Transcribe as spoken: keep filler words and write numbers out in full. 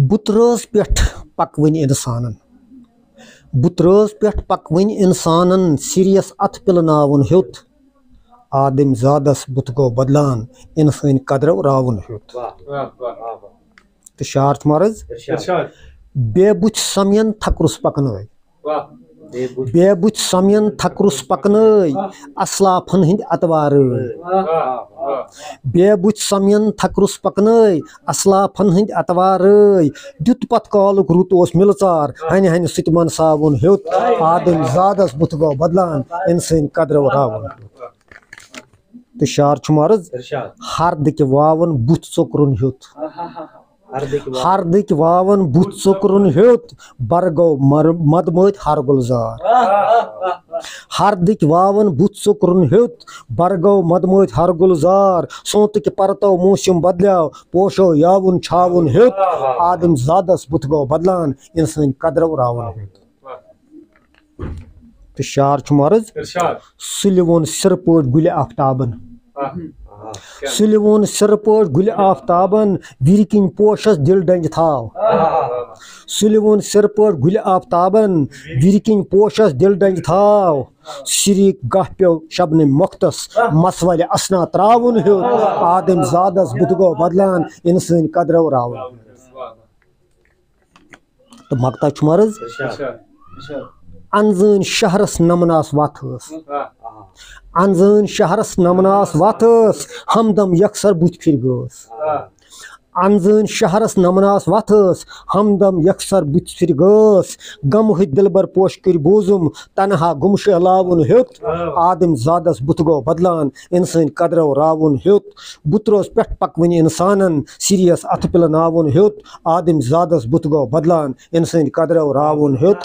بُترٲژ پٮ۪ٹھ پکوٕنۍ اِنسانن، بُترٲژ پٮ۪ٹھ پکوٕنۍ اِنسانن سیٖریَس اَتھٕ پِلناوُن ہیوٚت۔ آدم زادس بُتھ گوٚو بدلان، اِنسٲنۍ قدرو راوُن ہیوٚت۔ تہٕ شعر چھُ مرٕز۔ بے بُتھِ سمین تھکرُس پکنٲے، بے بُتھِ سمین تھکرُس پکنٲے، اسلافن ہٕنٛدۍ اتوارٲے۔ بے بُتھِ سمین تھکرُس پکنٲے، اسلافن ہٕنٛدۍ اتوارٲے۔ دیُت پتھ کالُک رُت اوس مِلژار، ہنہِ ہنہِ سُہ تہِ منساوُن ہیوٚت۔ آدم زادس بُتھ گوٚو بدلان، اِنسٲنۍ قدرو راوُن ہیوٚت۔ تہٕ شعر چھُ مرٕز۔ ہردٕکۍ واوَن بُتھ ژوٚکرُن ہیوٚت۔ ہردٕکۍ واوَن بُتھ ژوٚکرُن ہیوٚت، بر گوٚو مر-، مدمٲتۍ ہر گُلزار۔ ہردٕکۍ واوَن بُتھ ژوٚکرُن ہیوٚت، بر گوٚو مدمٲتۍ ہر گُلزار۔ سونتٕکۍ پرتو موسم بدلیو، پوشو یاوُن چھاوُن ہیوٚت۔ آدم زادس بُتھ گوٚو بدلان، اِنسٲنۍ قدرو راوُن ہیوٚت۔ تہٕ شعر چھُ مرٕز۔ سُلہِ ووٚن سِرٕ پٲٹھۍ گُلہِ آفتابن۔ سُلہِ ووٚن سِرٕ پٲٹھۍ گُلہِ آفتابن، وِرِ کِنۍ پوشس دِل ڈنٛگہِ تھاو۔ سُلہِ ووٚن سِرٕ پٲٹھۍ گُلہِ آفتابن، وِرِ کِنۍ پوشس دِل ڈنٛگہِ تھاو۔ سِرِ گاہ پیوٚو شبنمِ مۄختس، مسوَلہِ اسنا تراوُن ہیوٚت۔ آدم زادس بُتھ گوٚو بدلان، اِنسٲنۍ قدرو راوُن ہیوٚت۔ تہٕ مقطع چھُ مرٕز۔ انزٲنۍ شہرس نمناس وتھ ٲس۔ انزٲنۍ شہرس نمناس وتھ ٲس، ہمدم یکسر بُتھِ پھِرِ گٲس۔ انزٲنۍ شہرس نمناس وتھ ٲس، ہمدم یکسر بُتھِ پھِرِ گٲس۔ غمہٕ ہٕتۍ دلبر پوشہِ کٔرۍ بوٗزُم، تنہا گُم شہلاوُن ہیوٚت۔ آدم زادس بُتھ گوٚو بدلان، اِنسٲنۍ قدرو راوُن ہیوٚت۔ بُترٲژ پٮ۪ٹھ پکوٕنۍ اِنسانن، سیٖریَس اَتھٕ پِلہٕ ناوُن ہیوٚت۔ آدم زادس بُتھ گوٚو بدلان، اِنسٲنۍ قدرو راوُن ہیوٚت۔